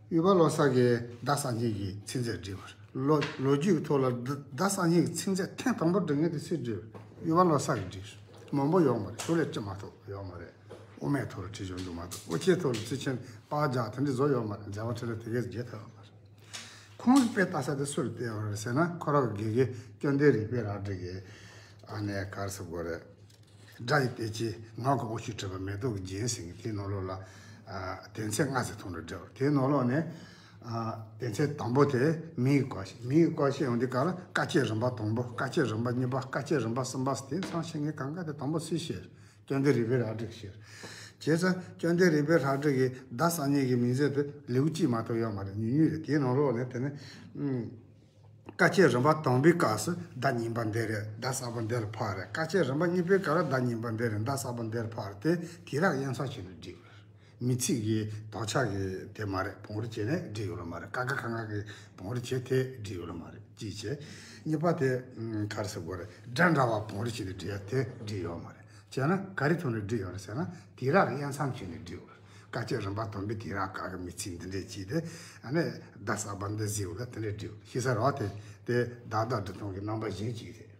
དབུས་པ་བློ་གསལ་གྱིས་བརྡ་གསར་རྙིང་གི་ཚིག་མཛོད་བྲིས་པ་རེད། ལོ་ལོ་རྒྱུས་ཀྱི་ཐོག་ལ་བརྡ་བརྡ་གསར་རྙིང་གི་ཚིག་མཛོད་ཐེངས་དང་པོ་འབྲི་མཁན་དེ་སུས་བྲིས་པ་རེད། དབུས་པ་བློ་གསལ་གྱིས་བྲིས་པ་རེད། མང་པོ་ཡོད་མ་རེད། ཤོ་ལོ་ཀ་གཅིག་མ་གཏོགས་ཡོད་མ་རེད། དབུ་མའི་ཐོག་ལ་བྲིས་བཞག་འདུག་མ་གཏོགས། དབུ་ཅན་ཐོག་ལ་ཚིག་ཆེན་པར་རྒྱག་དེ་འདྲ་བཟོ་ཡོད་མ་རེད། མཛད་པ་འཕྲིན་ལས་དེ་གས་བརྗེད་ཐུབ་ཡོད་མ་རེད། ཁོང་གིས་དཔེ་ལྟ་ས་དེ་སུ་ལ་བལྟས་ཡོད་རེད་ཟེར་ན། ཁོ་རང་གི་དགེ་རྒན་བཅོམ་ལྡན་རིག་པའི་རལ་གྲི་གི་ཨ་ནི་ག་རེ་ཟེར་དགོས་རེད། སྒྲ་ཡི་དཔེ་ཆའི་ངག་གི་དབང་ཕྱུག་གྲགས་པ་མེ་ཏོག་གི་རྒྱན་ཟེར་མཁན་དེའི་ནང་ལོགས་ལ། ཨ་དོན་ཚན་ལྔ་ཙམ་ཐོག་ནས་བསྒྲིལ་བ། དེའི་ནང་ལོགས་ནས། ཨ་དོན་ཚན་དང་པོ་དེ་མིང་གི་སྐོར་བཤད། མིང་གི་སྐོར་བཤད་ཡོང་དུས་སྐབས་ལ་བཀའ་ཆོས་རིམ་པ་དང་པོ། བཀའ་ཆོས་རིམ་པ་གཉིས་པ། བཀའ་ཆོས་རིམ་པ་གསུམ་པ་ཟེར་དེ་ཚང་བཤད་མཁན་གང་ག་དེ་དང་པོ་སུས་བཤད། བཅོམ་ལྡན་རིག་པའི་རལ་གྲིས་བཤད། བྱས་ཙང་བཅོམ་ལྡན་རིག་པའི་རལ་གྲི་གིས་བརྡ་གསར་རྙིང་གི་མིང་མཛོད་དེ་ལེའུ་གཅིག་མ་གཏོགས་ཡོད་མ་རེད། ཉུང་ཉུང་རེད། དེའི་ནང་ལོགས་ནས་དེ་ནི། ཨུམ། བཀའ་ཆོས་རིམ་པ་དང་པོའི་སྐབས་སུ་བརྡ་རྙིང་པ་འདི་རེད། བརྡ་གསར་པ་འདི་ལ་ཕར་རེད། བཀའ་ཆོས་རིམ་པ་གཉིས་པའི་སྐབས་ལ་བརྡ་རྙིང་པ་འདི་རེད། བརྡ་གསར་པ་འདི་ལ་ཕར་རེད། དེ་དུས་རབས་དབྱེ་མཚམས་བྱས་ནས་བསྒྲིགས་པ་རེད། མི་ཚིག་གི་དག་ཆ་གི་དེ་མ་རེད། བང་རིམ་བྱས་ནས་བསྒྲིགས་ཡོད་ལ་མ་རེད། ཀ་ཁ་ག་ང་གི་བང་རིམ་བྱས་དེ་བསྒྲིགས་ཡོད་ལ་མ་རེད། གཅིག་བྱས། གཉིས་པ་དེ་ཨུམ་ག་རེ་ཟེར་དགོས་རེད། སྒྲ་འདྲ་བ་བང་རིམ་བྱས་ནས་བསྒྲིགས་ཡ་དེ་བསྒྲིགས་ཡོད་མ་རེད། བྱས་ན་ག་རེ་ཐོག་ནས་བསྒྲིགས་ཡོད་རེད་ཟེར་ན། དུས་རབས་དབྱེ་མཚམས་བྱས་ནས་བསྒྲིགས་ཡོད་རེད། བཀའ་ཆོས་རིམ་པ་དང་པོའི་དུས་རབས་སྐབས་ཀྱི་མི་ཚིག་འདི་འདྲས་བྱས་ཏེ། ཨ་ནི་བརྡ་གསར་པ་འདི་བཟོས་ཡོད་ལ་དེ་འདྲས་བསྒྲིགས་ཡོད། ཤེས་ས་རེད་བ། དེ་དེ་བརྡ་དག་འབྲི་སྟངས་ཀྱི་རྣམ་པ་གཞན་གཅིག་རེད།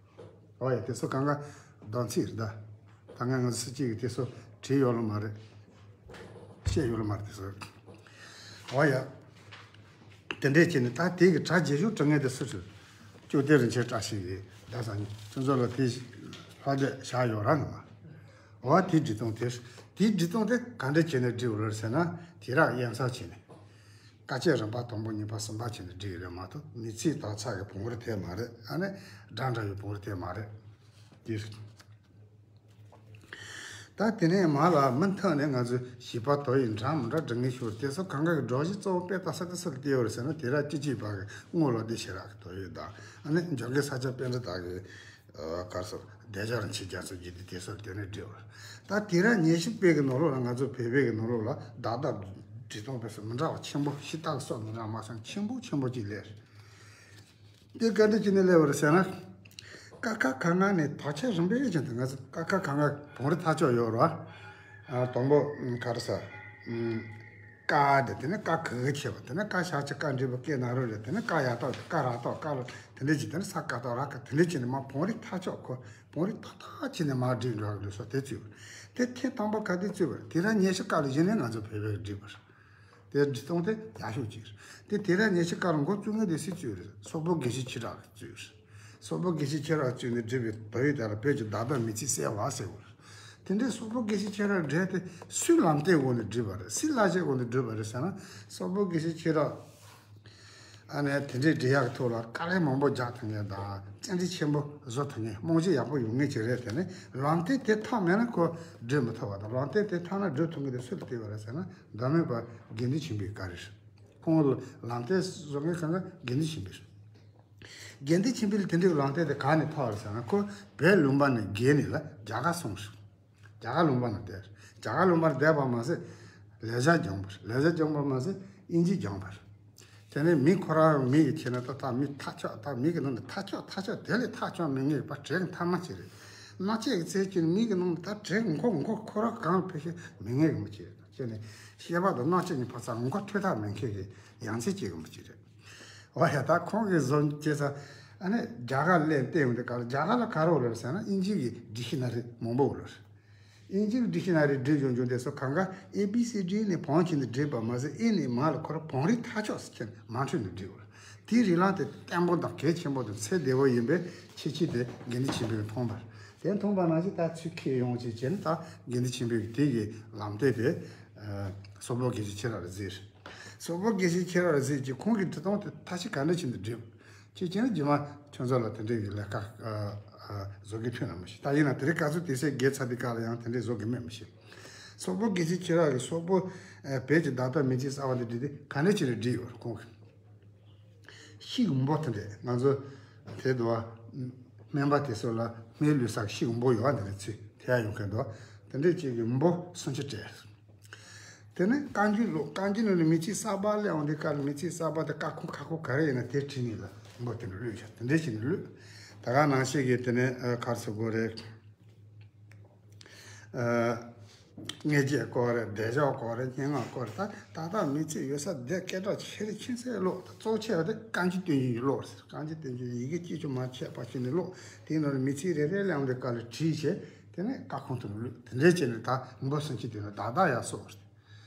འོ་ཡ། དེ་ཚོ་གང་ག་ གདམས་ཚིག་རེད་ད། ད་ང་ང་ཚོ་སུ་གཅིག་གིས་དེ་ཚོ་བྲིས་ཡོད་ལ་མ་རེད། བཤད་ཡོད་ལ་མ་རེད་དེ་ཚོ། འོ་ཡ། དེ་འདྲས་བྱས་ནས་ད་དེ་གི་གྲ་རྒྱས་ཤོས་དྲི་ངན་དེ་སུ་བྲིས། ཅོ་ཏེ་རིན་ཆེན་བཀྲ་ཤིས་ཀྱིས་བརྡ་བཟང་ཁྱོད་ཚོ་ལ་དེ་ལྷ་སྡེ་བཞག་ཡོད་ར་ནི་མ། འོ་དེའི་འབྲི་སྟངས་དེ། དེའི་འབྲི་སྟངས་དེ་ག་འདྲས་བྱས་ནས་བྲིས་ཡོད་རེད་ཟེར་ན། དེ་རག་ཡན་ས་བྱས་ནས། དཀའ་སྤྱད་རིམ་པ་དང་པོ་གཉིས་པ་གསུམ་པ་བྱས་ནས་བྲིས་ཡོད་རེད་མ་གཏོགས། མི་ཚེའི་དག་ཚགས་ཀྱི་བོང་རི་དེ་མ་རེད། ཨ་ནི་འདྲ་འདྲ་ཡི་བོང་རི་དེ་མ་རེད། དེ། ད་དེ་ནས་མ་ལ་མུ་མཐུད་ནས་ང་ཚོས་བྱིས་པ་དོ་ཡི་འདྲ་མི་འདྲ་འབྲི་ངེས་ཤོར་དེ་ཚོ་གང་ག་གི་སྒྲོམ་གཞི་གཙོ་བོ་དཔེ་ལྟ་ས་དེ་སུ་ལ་བལྟས་ཡོད་རེད་ཟེར་ན། དེ་ར་ཅི་ཅི་པ་གི་དངོས་ལོ་དེ་ཞེ་རག་གི་དོ་ཡོད་ད། ཨ་ནི་འཇོག་གི་ས་ཆ་དཔེ་འདྲ་དག་གི་གར་སོགས་བདེ་འཇགས་རིན་ཆེན་རྒྱ་མཚོ་བརྒྱུད་དེ་དེ་སོགས་དེ་ནས་བྲིས་པ། ད་དེ་ར་ཉེ་ཞིབ་དཔེ་གི་ནང་ལོགས་ལ་ང་ཚོ་བོད་པའི་གི་ནང་ལོགས་ལ་བརྡ་དག་འབྲི་སྟངས་དཔེ་སོགས་མི་འདྲ་བ་ཆེན་པོ་ཞེ་དྲག་སོགས་མི་འདྲ་མ་སོང་ཆེན་པོ་ཆེན་པོ་ཅིག་སླེབས། དེ་ག་འདྲ་ཅིག་ནས་སླེབས་པ་རེད་ཟེར་ན། ཀ་ཁ་ག་ང་ནས་དག་ཆ་རིམ་པས་ཀྱང་དེ་ང་ཚོ་ཀ་ཁ་ག་ང་བོང་རི་ཐག་ཆོད་ཡོད་རེད་བ། དང་པོ་ག་རེ་ཟ། ཀ་དེ་དེ་ནས་ཀ་གི་གི་ཆེ་བ་དེ་ནས་ཀ་ཤ་ཆེ་ཀ་འབྲས་བུ་ཀེ་ན་རོ་རེད། དེ་ནས་ཀ་ཡ་ཏོག་དེ་ཀ་ར་ཏོག་ཀ་ལ་དེ་འདྲས་ཀྱི་དེ་ནས་ས་ཀ་ཏོག་ར་ཀ་དེ་འདྲས་ཀྱི་ནས་མ་བོང་རི་ཐག་ཆོད་ཁོ་བོང་རི་ཏག་ཏག་ཅིག་ནས་མར་བསྒྲིགས་འགྲོ་གི་ལུགས་སྲོལ་དེ་བཙུགས་པ་རེད། དེ་ཐེངས་དང་པོ་ག་དུས་བཙུགས་པ་རེད། དེ་ར་ཉེ་ཤུ་ཀ་ལ་གཞི་ནས་ང་ཚོ་བོད་པས་བསྒྲིགས་པ་རེད། དེ་འབྲི་སྟངས་དེ་ཡག་ཤོས་ཅིག་རེད། དེ་དེ་ར་ཉེ་ཤུ་ཀ་ལ་འགོ་བཙུགས་མཁན་དེ་སུས་བཙུགས་རེད། སོག་པོ་དགེ་བཤེས་ཆོས་གྲགས་ཀྱིས་བཙུགས་རེད། སོག་པོ་དགེ་བཤེས་ཆོས་གྲགས་བཙུགས་ནས་བྲིས་པའི་དོ་ཡིག་དེ་ལ་བོད་ཀྱི་བརྡ་དག་མི་ཚེའི་གསལ་བ་ཟེར་བ་རེད། དེ་འདྲའི་སོག་པོ་དགེ་བཤེས་ཆོས་གྲགས་འབྲི་དེ་སུའི་ལམ་སྟོན་འོག་ནས་བྲིས་པ་རེད། སུའི་བསླབ་བྱའི་འོག་ནས་བྲིས་པ་རེད་ཟེར་ན། སོག་པོ་དགེ་བཤེས་ཆོས་གྲགས། ཨ་ནི་དེ་འདྲའི་འབྲི་ཡག་གི་ཐོག་ལ་དཀའ་ལས་མང་པོ་རྒྱག་ཐུབ་མཁན་དང་བཅར་འདྲི་ཆེན་པོ་བཟོ་ཐུབ་མཁན་རྨང་གཞི་ཡག་པོ་ཡོད་མཁན་ཅིག་རེད། དེ་ནི་ལམ་སྟོན་དེ་ཐོབ་མེད་ན་ཁོ་འབྲི་མི་ཐུབ་པ་དང་། ལམ་སྟོན་དེ་ཐོབ་ན་འབྲི་ཐུབ་མཁན་དེ་སུ་ལ་བལྟས་པ་རེད་ཟེར་ན། མདོ་སྨད་པ་དགེ་འདུན་ཆོས་འཕེལ་གྱི་བཀའ་རེད། ཁོང་ལ་ལམ་སྟོན་བཟོ་མཁན་གང་ག་དགེ་འདུན་ཆོས་འཕེལ་རེད། དགེ་འདུན་ཆོས་འཕེལ་ལ་དེ་འདྲའི་ལམ་སྟོན་དེ་ག་ནས་ཐོབ་རེད་ཟེར་ན། ཁོ་བོད་ལུང་པ་ནས་བརྒལ་ནས་ལ་རྒྱ་གར་སོང་ཞིག་རྒྱ་གར་ལུང་པ་ནས་བསྡད། རྒྱ་གར་ལུང་པ་ནས་བསྡད་པ་མ་ཟད། ལེགས་སྦྱར་སྦྱངས་པ་རེད། ལེགས་སྦྱར་སྦྱངས་པ་མ་ཟད་དབྱིན་ཇི་སྦྱངས་པ་རེད། དེ་ནས་མི་ཁོ་རང་མི་ཡི་ཁྱེད་ན་ད་ད་མི་ཐག་ཆོད། ད་མི་གི་ནང་ནས་ཐག་ཆོད་ཐག་ཆོད་དེ་ལས་ཐག་ཆོད་མི་ངེས་པ་དྲེག་ཐ་མ་ཅིག་རེད། མནའ་བཅད་ཀྱི་ཚེ་ཀྱི་མི་གི་ནང་ནས་ད་དྲེག་མགོ་མགོ་ཁོ་རང་གང་ཕེབས་ཤེས་མི་ངེས་གི་མི་ཅིག་རེད། ཁྱེད་ནས་བཤད་པ་དང་མནའ་བཅད་ནས་ཕར་ཚ་མགོ་ཐོས་ཐག་མི་འཁེལ་གི་ཡང་རྩེ་སྐྱེ་གི་མི་ཅིག་རེད། འོ་ཡ། ད་ཁོང་གིས་བཟོ་བྱས་ས། ཨ་ནི་རྒྱ་གར་སླེབས་བལྟས་ཡོང་དུས་སྐབས་ལ་རྒྱ་གར་ལ་ག་རེ་ཡོད་རེད་ཟེར་ན། དབྱིན་ཇི་གི་ཌིག་ཤི་ན་རི་མང་པོ་ཡོད་རེད། དབྱིན་ཇི་གི་ཌིག་ཤི་ན་རི་བསྒྲིགས་ཡོང་རྒྱུ་དེ་ཚོ་གང་ག་ཨེ་བི་སི་ཌི་ནས་བང་བྱས་ནས་བསྒྲིགས་པ་མ་ཟད། ཨེ་ནས་མར་ལ་ཁོ་རང་བང་རིམ་ཐག་ཆོད་ཟེར་ཁྱེར་མར་འཁྲུད་ནས་བསྒྲིགས་ཡོད་རེད། དེའི་རིགས་ལམ་དེ་བརྟན་པོ་དང་གལ་ཆེན་པོ་དང་ཚད་བདེ་བོ་ཡིན་པའི་ཁྱད་ཆོས་དེ་དགེ་འདུན་ཆོས་འཕེལ་གྱིས་མཐོང་བ་རེད། དེ་མཐོང་པ་ནང་བཞིན་ད་ཚུར་འཁྱེར་ཡོང་བྱས་བྱས་ནས་ད་དགེ་འདུན་ཆོས་འཕེལ་གྱིས་དེ་གི་ལམ་སྟོན་དེ་སོག་པོ་དགེ་བཤེས་ཆོས་གྲགས་ལ་གཟིགས། སོག་པོ་དགེ་བཤེས་ཆོས་གྲགས་ལ་གཟིགས་ཀྱིས་ཁོང་གི་འབྲི་སྟངས་དེ་ཐབས་ཤེས་ག་འདྲ་བྱས་ནས་བསྒྲིགས། ཅེས་བྱས་ན་རྗེས་མ་ཁྱོད་ཚོ་ལ་དེ་འདྲའི་གི་ལས་ཀ་བཟོ་གི་ཐུབ་ན་མི་ཤེས། ད་ཡིན་ན་དེ་རིང་ཁ་སང་དུས་ཚོད་རྒྱས་ཚར་དུས་སྐབས་ལ་ཡང་དེ་འདྲའི་བཟོ་གི་མེད་མི་ཤེས། སོག་པོ་དགེ་བཤེས་ཆོས་གྲགས་ཀྱིས་སོག་པོ་བོད་ཀྱི་བརྡ་དག་མི་ཚེའི་གསལ་བ་དེ་བྲིས་ཏེ་ག་འདྲ་བྱས་ནས་བྲིས་ཡོད་རེད། ཁོང་གིས། ཤིང་འབོ་དེ་འདྲས་ང་ཚོ་དེ་འདུག་བ། སྨན་པ་དེ་ཚོ་ལ་སྨན་ལུས་ས་ཤིང་འབོ་ཡོད་བ། འདི་འདྲ་ཚུལ་དེ་ཡང་ཡོང་མཁན་འདུག་དེ་འདྲས་ཅིག་གི་འབོ་སུམ་ཅུ་སྤྲད། དེ་ནས་བཀའ་འགྱུར་ཀློག་བཀའ་འགྱུར་ནང་ནས་མི་ཚེའི་གསར་པ་སླེབས་འོང་དུས་སྐབས་ལ་མི་ཚེའི་གསར་པ་དེ་ཀ་ཁོང་ཁ་ཁོང་ག་རེ་ཡིན་ན་དེ་བྲིས་ནས་ལ་འབོ་དེ་འདྲ་བླུགས་བཞག་དེ་འདྲས་བྱས་ནས་བླུགས། ད་ག་ནང་བཞིན་གྱི་དེ་ནས་ཨ་ག་རེ་ཟེར་དགོས་རེད། ཨ། དངོས་རྗེས་སྐོར་རེད། བདེ་འཇགས་སྐོར་རེད། སྙན་ངག་སྐོར་རེད། ད་ད་ལྟ་མི་ཚེ་ཡོད་ས་དེ་སྐད་གྲགས་ཆེ་རུ་ཕྱིན་ཚད་ཀློག་ད་གཙོ་ཆེ་བ་དེ་བཀའ་འགྱུར་བསྟན་འགྱུར་ཡིག་ཀློག་ཟེར། བཀའ་འགྱུར་བསྟན་འགྱུར་ཡིག་གི་སྐྱིད་ཆུ་མ་ཆད་པ་བྱས་ནས་ཀློག་དེའི་ནང་ནས་མི་ཚེའི་རེ་རེ་ལ་ཡང་དེ་དཀའ་ལས་བྲིས་བྱས། དེ་ནས་བཀའ་ཁུངས་དུ་བླུགས། དེ་འདྲས་བྱས་ནས་ད་འབོ་སུམ་ཅུ་དེ་ནས་བརྡ་དག་ཡར་སོང་བ་རེད།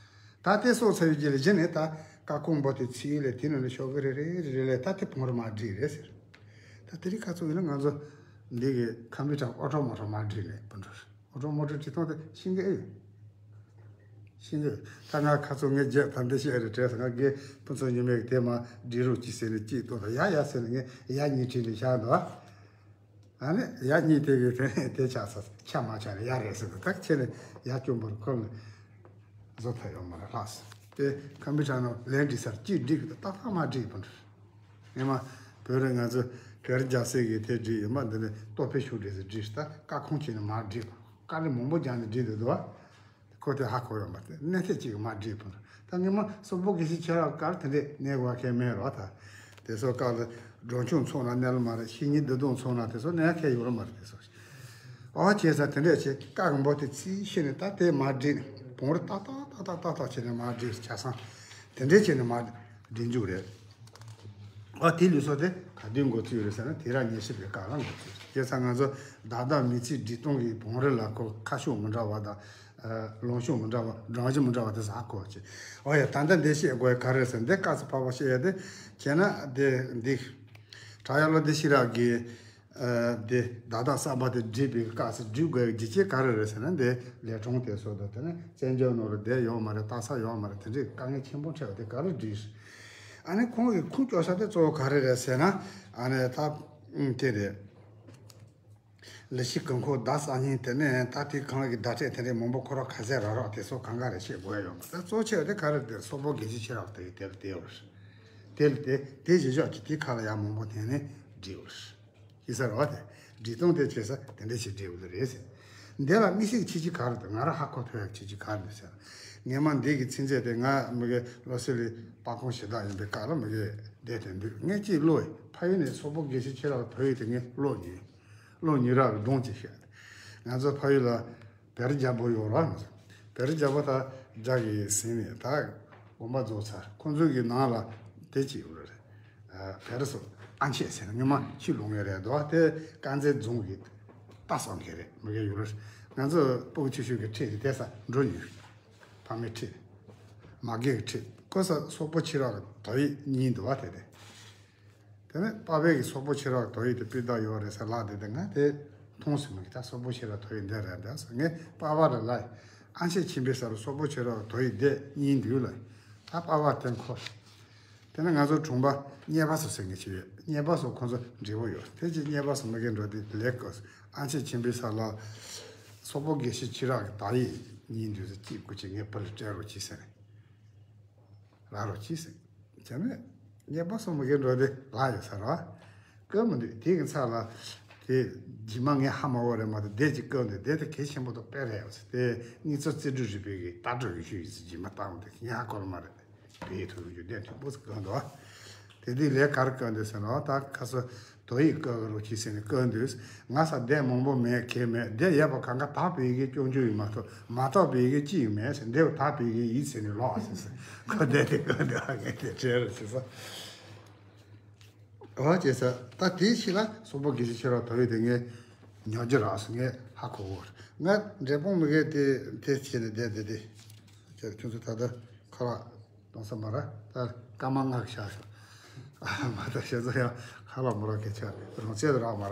ད་དེ་སོགས་ཚར་བའི་རྗེས་ལ་གཞི་ནས་ད་བཀའ་ཁུངས་འབོ་དེ་ཚིག་ལས་དེ་ནང་ནས་ཤོག་གུ་རེ་རེ་རེ་རེ་ལས་ད་དེ་བོང་རིམ་མར་བསྒྲིགས་རེད་ཟེར། ད་དེ་རིང་ཁ་ཚུགས་ཡིན་ན་ང་ཚོ་འདི་གི་ཁམ་པུ་ཊར་ཨོ་ཊོ་མོ་ཊར་མར་བསྒྲིགས་ནས་བུད་འགྲོ་རེད། ཨོ་ཊོ་མོ་ཊར་བྲིས་སྟངས་དེ་ཤེས་ཀྱི་ཨེ་ཡོད། ཤེས་ཀྱི་ཡོད། ད་ང་ཁ་ཚུགས་ངའི་རྒྱབ་ད་འདི་བཤད་རེད་དྲན་སོང་། ང་རྒན་ཕུན་ཚོགས་ཉི་མས་དེ་མར་བསྒྲིགས་རོགས་གྱིས་ཟེར་ནས་གཅིག་ཏོ་ད་ཡ་ཡ་ཟེར་ནས་ངས་ཡ་གཉིས་བྲིས་ནས་བཞག་འདུག་ཨ་ནི་ཡ་གཉིས་དེ་གི་དེ་དེ་ཆགས་ས་ཆ་མ་ཆགས་ནས་ཡ་རེད་ཟེར་གི། ད་ཁྱེད་ནི་ཡ་སྐྱོན་པར་ཁོ་ནི་བཟོ་ཐབས་ཡོད་མ་རེད་ལགས། དེ་ཁམ་པུ་ཊར་ནང་ལན་འབྲི་སར་གཅིག་འབྲི་གི་ད་ཏག་ཏག་མ་འབྲི་བུད་འགྲོ། ངས་མ་བོད་རིགས་ང་ཚོ་ག་རེ་རྒྱག་སྲིད་གི་དེ་འབྲི་ཡིན་པ་འདི་ནི་ལྟོ་ཕད་ཤུགས་འདྲེས་སུ་འབྲི་ད་བཀའ་ཁུངས་ཁྱེར་ནས་མར་འབྲི་དཀའ་ལས་མང་པོ་རྒྱག་ནས་འབྲི་འདུག་འདུག་བ། ཁོ་དེ་ཧ་གོ་ཡོད་མ་རེད། གནས་ཚད་ཅིག་མ་བསྒྲིགས་པར་ད་ངས་མ་སོག་པོ་དགེ་བཤེས་ཆོས་གྲགས་སྐབས་དེ་འདྲས་གནས་དགོས་མཁན་མེད་རོགས་ད། དེ་ཚོ་སྐབས་ལ་སྒྲོམ་ཆུང་ཚོགས་ན་གནས་ལ་མ་རེད། བཤེས་གཉེན་བདུད་འདུལ་ཚོགས་ན་དེ་ཚོ་གནས་མཁན་ཡོད་རོགས་མ་རེད། དེ་ཚོ་ཨོ་བྱས་ས་དེ་འདྲས་བྱས་བཀའ་གི་འབོ་དེ་ཚིག་ཤེས་ནས་ད་དེ་མ་བསྒྲིགས་ནས་བོང་རིམ་ཏག་ཏག་ཏག་ཏག་བྱས་ནས་མ་བསྒྲིགས་ཆ་ཚང་དེ་འདྲས་བྱས་ནས་མ་བསྒྲིགས་འཇུག་རེད། ཨོ་དེ་ལུགས་སྲོལ་དེ་ག་དུས་འགོ་བཙུགས་རེད་ཟེར་ན་དེ་ར་ཉེ་ཤི་པའི་སྐབས་ལ་འགོ་བཙུགས་རེད། བྱས་ཙང་ང་ཚོ་བརྡ་དག་མི་ཚེའི་འགྲིག་སྟངས་ཀྱི་བང་རིམ་ལ་ཁོ་ཁ་ཕྱོགས་མི་འདྲ་བ་དང་། ལངས་ཕྱོགས་མི་འདྲ་བ། སྒྲོམ་གཞི་མི་འདྲ་བ་དེ་ཟ་དགོས་ཀྱི། ཨོ་ཡ། ད་ལྟ་འདི་བཤད་དགོས་ག་རེ་ཟེར། འདི་དཀའ་ཚེགས་འཕགས་པོ་བཤད་ཡ་དེ་བྱས་ན། དེ་འདི་བྲག་གཡབ་ལོ་བདེ་ཤེས་རབ་ཀྱིས་ཨ་དེ་བརྡ་དག་གསར་པ་དེ་སྒྲིག་པའི་སྐབས་སུ་སྒྲིག་དགོས་ཀྱི་རྒྱུ་རྐྱེན་ག་རེ་རེད་ཟེར་ན། འདི་ལས་གྲངས་དེ་སོགས་དང་། དེ་ནས་བཙན་བྱོལ་ནང་ལ་བསྡད་ཡོད་མ་རེད། ལྟ་ས་ཡོད་མ་རེད། དེ་འདྲའི་དཀའ་ངལ་ཆེན་པོ་འཕྲད་པ་དེ་ག་རེ་སྒྲིག་རེད། ཨ་ནི་ཁོང་གིས་ཁུངས་སྐྱེལ་ས་དེ་གཙོ་བོ་ག་རེ་རེད་ཟེར་ན། ཨ་ནི་ད་དེ་རེད། ལི་ཤི་གང་ཁོ་བརྡ་གསར་རྙིང་། དེ་ནས་ད་ལྟའི་གང་གི་བརྡ་ཆད་དེ་འདྲའི་མང་པོ་ཁོ་རང་ཁ་ཟས་ར་རོག་དེ་ཚོ་གང་ག་རེ་བཤད་དགོས་ཡོད་མ་རེད། གཙོ་ཆེ་བ་དེ་ག་རེ་རེད། སོག་པོ་དགེ་བཤེས་ཆོས་རབ་དེ་དེ་ལ་བལྟས་ཡོད་རེད། དེ་ལ་དེ་དེ་བཞིན་ཕྱོགས་ཀྱི་དེ་ཁ་ལ་ཡང་མང་པོ་འཐེན་ནས་བྲིས་ཡོད་རེད། ཤེས་ས་རེད་བ། དེ་འབྲི་སྟངས་དེ་བྱེད་ས་དེ་འདྲ་ཞིག་འབྲི་དགོས་རེད་ཟེར། འདི་ལ་དམིགས་བསལ་ཁྱད་ཆོས་ག་རེ་འདུག་ང་རང་ཧ་གོ་ཐུབ་ཡག་ཁྱད་ཆོས་ག་རེ་འདུག་ཟེར། སྔས་མ་འདི་གི་ཚིག་མཛོད་དེ་ང་མི་དགེ་བློ་གསལ་གླིང་པར་ཁང་གཞི་བདག་ཡིན་པའི་སྐབས་ལ་མི་དགེ་བསྡད་དེ་འདུག་ངས་ཅིག་ཀློག་ཡིན། ཕ་ཡུལ་ནས་སོག་པོ་དགེ་བཤེས་ཆོས་རབ་ཐོ་ཡིག་དེ་ངས་ཀློག་མྱོང་། ཀློག་མྱོང་རབས་གདོང་ཅིག་བཤད། ང་ཚོ་ཕ་ཡུལ་ལ་བེ་རི་རྒྱལ་པོ་ཡོད་ར། བེ་རི་རྒྱལ་པོ་ད་རྒྱ་གི་ཟིན་ནས་ད་དགོངས་པ་རྫོགས་ཚར། ཁོང་ཚོ་གི་ནང་ལ་དེ་ཅིག་ཡོད་རེད། ཨ་བེ་རི་སོགས་ཨ་མཆེད་ཟེར་ན་སྔོན་མ་ཕྱི་ལོགས་ངེས་རེད་འདུག་དེ་དཀར་མཛེས་རྫོང་གི་ལྟ་སོགས་མཁན་རེད། མི་དགེ་ཡོད་རེད། ང་ཚོ་སྤུ་གུ་ཆུང་ཆུང་གི་ཁྲིད་དེ་དེ་ས་འགྲོ་མྱོང་། ཕ་མའི་ཁྲིད། མ་དགེ་གི་ཁྲིད་ཁོ་ས་སོག་པོ་ཆོས་རབ་ཐོ་ཡིག་གཉིས་འདུག་བ་དེ་དེ། དེ་ནས་པ་ཕས་ཀྱི་སོག་པོ་ཆོས་རབ་ཐོ་ཡིག་དེ་སྤུས་དག་ཡོད་རེད་ཟེར་ལབ་དེ། དེ་ང་དེ་མཐོང་སོང་མི་གི་ད་སོག་པོ་ཆོས་རབ་ཐོ་ཡིག་འདི་རེད་འདུག་ཟེར། ངས་པ་ཕ་ལ་ལབ། ཨ་མཆེད་ཆེན་པོའི་ས་ལ་སོག་པོ་ཆོས་རབ་ཐོ་ཡིག་དེ་གཉིས་འདུག་ལབ། ད་པ་ཕ་དེ་འཁོར། དེ་ནས་ང་ཚོ་གྲོང་པ་གཉེར་པ་ཚོ་ཟེར་མཁན་ཅིག་ཡོད། གཉེར་པ་ཚོ་ཁོང་ཚོ་འབྲས་བུ་ཡོད། དེ་ཅིག་གཉེར་པ་ཚོ་མི་དགེ་འགྲོ་དེ་ལས་ཀོ། ཨ་མཆེད་ཆེན་པོའི་ས་ལ་སོག་པོ་དགེ་བཤེས་ཆོས་རབ་ཀྱི་དག་ཡིག་གཉིས་འདུག་ཟེར། གཅིག་སྐུ་ཅིག་ངས་པར་སྤྲད་རོགས་གྱིས་ཟེར། ལབ་རོགས་གྱིས་ཟེར། བྱས་ནས་གཉེར་པ་ཚོ་མི་དགེ་འགྲོ་དེ་ལབ་ཡོད་ས་རེད་བ། བཀོད་མི་འདུག་དེ་གི་ཚབ་ལ་དེ་རྗེས་མ་ངས་ཧ་མ་གོ་རེད་མ་གཏོགས་དེ་ཅིག་བཀོད་འདུག་དེ་དེ་གལ་ཆེན་པོ་འདུག་དཔེ་རེད་ཟེར། དེ་དངུལ་རྩིས་རྩིས་སྤྲོད་རིག་པའི་གི་ལྟ་གྲུབ་ཡོད་ཤོས་ཡིན་ཟེར། རྗེས་མ་བཏང་དེ་ངས་ཧ་གོ་ར་མ་རེད། བོད་ཡིག་ཐོག་ཡོད་རྒྱུ་དེ་མཐོན་པོ་ཟིག་བཀོད་འདུག་བ། དེ་དུས་ལས་ཀར་བཀོད་འདུག་ཟེར་ན། ད་ཁ་སོ་དོ་ཡིག་བཀོད་རོགས་གྱིས་ཟེར་ནས་བཀོད་འདུག་ང་ས་དེབ་མང་པོ་མེད་གལ་མེད། དེབ་ཡོད་པ་གང་ག་དག་པའི་གི་སྐྱོན་བརྗོད་ཡིན་མ་གཏོགས་མ་དག་པའི་གི་ཅི་ཡང་མེད་ཟེར། འདི་དག་པའི་གི་ཡིན་ཟེར་ནས་ལོག་ཟེར་ཟེར། ཁོ་དེ་དེ་བཀོད་འདུག་ཨ་ངས་དེ་བྲལ་རོགས་ཟེར་ས། འོ་བྱས་ས། ད་དེའི་ཕྱི་ལ་སོག་པོ་དགེ་བཤེས་ཆོས་རབ་ཐོ་ཡིག་དེ་ངས་ཉོ་རྒྱུ་རག་སོང་། ངས་ཧ་གོ་གོ། ང་འབྲས་སྤུངས་མི་དགེ་དེ་དེ་བྱས་ནས་བསྡད་བསྡད་དེ། ཁྱེད་ཁྱོད་ཚོ་ད་ལྟ་ཁ་ལག་གཏོང་ས་མ་ར། ད་སྐར་མ་ལྔ་གི་ཤར་སོང་། ཨ་མ་ད་ཁྱེད་ཚོ་ཡང་ཁ་ལག་མ་རག་གི་ཆ་རང་ཚད་རག་མ་རག